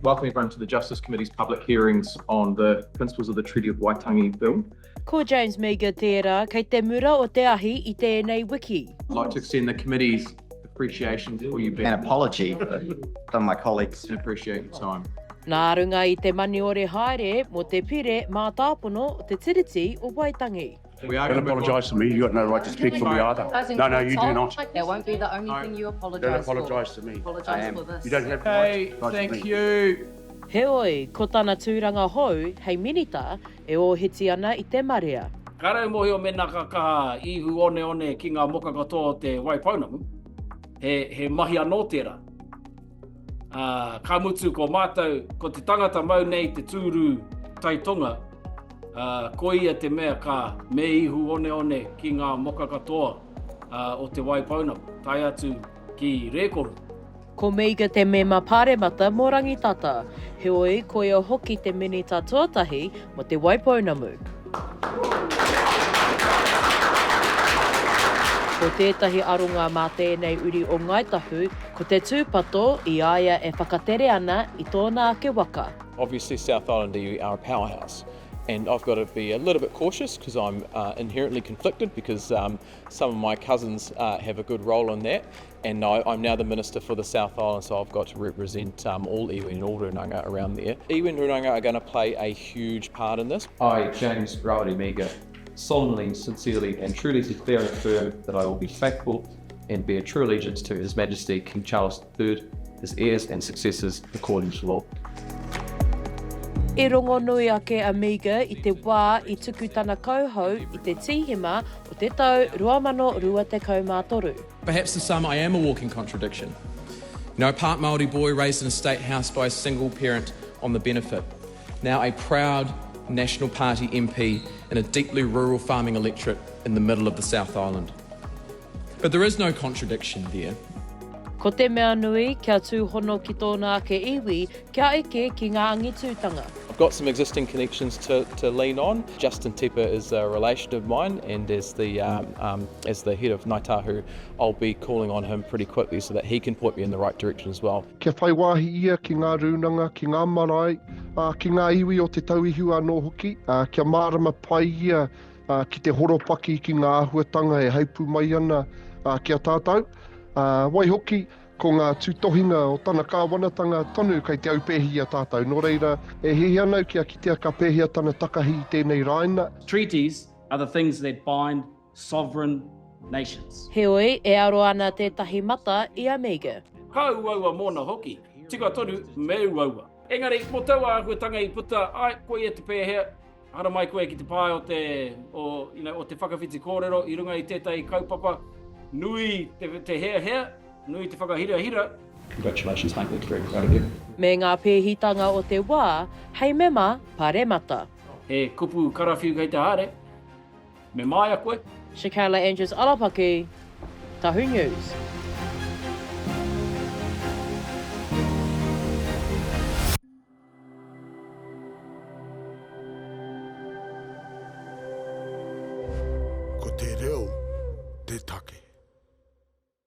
Welcome everyone to the Justice Committee's public hearings on the Principles of the Treaty of Waitangi Bill. Ko James Meager tērā kei te mura o te ahi i tēnei wiki. I'd like to extend the committee's appreciation for you being An apology from my colleagues. And appreciate your time. Nā runga i te maniore haere mō te pire mātāpono o te Tiriti o Waitangi. We are Don't gonna move on. apologise to me. You've got no right to speak for me either. No, no, you do not. That won't be the only thing you Don't apologise for. apologise to me. I Apologise am. for this. You don't have the right Okay, to apologise to thank me. you. Heoi, ko tana tūranga hou hei minita e ōhiti ana i te marea. Kāre au mōhio mēnā ka kaha ihu oneone ki ngā moka katoa o Te Waipounamu, he, he mahi anō tērā. Ā, ka mutu ko mātou, ko te tangata mau nei te tūru taitonga, ā, ko ia te mea ka me ihu oneone ki ngā moka katoa ā, o Te Waipounamu, tae atu ki Rēkoru. Ko Meager te mema pāremata mō Rangitata, heoi koia hoki te minita tuatahi mō Te Waipounamu. Ko tētahi aronga mā tēnei uri o Ngāi Tahu, ko te tūpato i a ia e whakatere ana i tōna ake waka. Obviously South Island iwi are a powerhouse and I've got to be a little bit cautious because I'm inherently conflicted because some of my cousins have a good role in that and I, I'm now the Minister for the South Island so I've got to represent all iwi and all runanga around there. Iwi and runanga are going to play a huge part in this. I, James Rawiri Meager, solemnly, sincerely and truly declare and affirm that I will be faithful and bear true allegiance to His Majesty King Charles III, his heirs and successors according to law. I rongonui ake a Meager i te wā i tuku tana kauhau i te Tīhema o te tau 2023. Perhaps to some I am a walking contradiction. You know, part Māori boy raised in a state house by a single parent on the benefit. Now a proud National Party MP in a deeply rural farming electorate in the middle of the South Island. But there is no contradiction there. Ko te mea nui, kia tūhono ki tōna ake iwi, kia eke ki ngā angitūtanga. I've got some existing connections to, to lean on. Justin Tepa is a relation of mine and as the, um, um, as the head of Ngāi Tahu, I'll be calling on him pretty quickly so that he can point me in the right direction as well. Kia whai wāhi ia ki ngā rūnanga, ki ngā marae, ā, ki ngā iwi o Te Tauihu anō hoki, ā, kia mārama pai ia ā, ki te horopaki ki ngā āhuatanga e heipū mai ana ā, ki a tātou. Ā, waihoki, ko ngā tūtohinga o tana kāwanatanga tonu kei te aupēhi i a tātou. Nō reira, e hiahia ana au kia kitea ka pēhea tana takahi i tēnei rāina. Treaties are the things that bind sovereign nations. Heoi, e aro ana tētahi mata i a Meager. Ka uaua mōna hoki. Tika tonu, me uaua. Engari, mō taua āhuatanga i puta, āe, koia te pēhea, Haramai koe ki te pae o te, o, you know, o te whakawhiti kōrero i runga i tētahi kaupapa nui te, te heahea, nui te whakahirahira. Congratulations mate, we're very proud of you. Me ngā pēhitanga o te wā hei mema paremata. He kupu karawhiu kei te haere. Me māia koe. Shakayla Andrews Arapaki, Tahu News.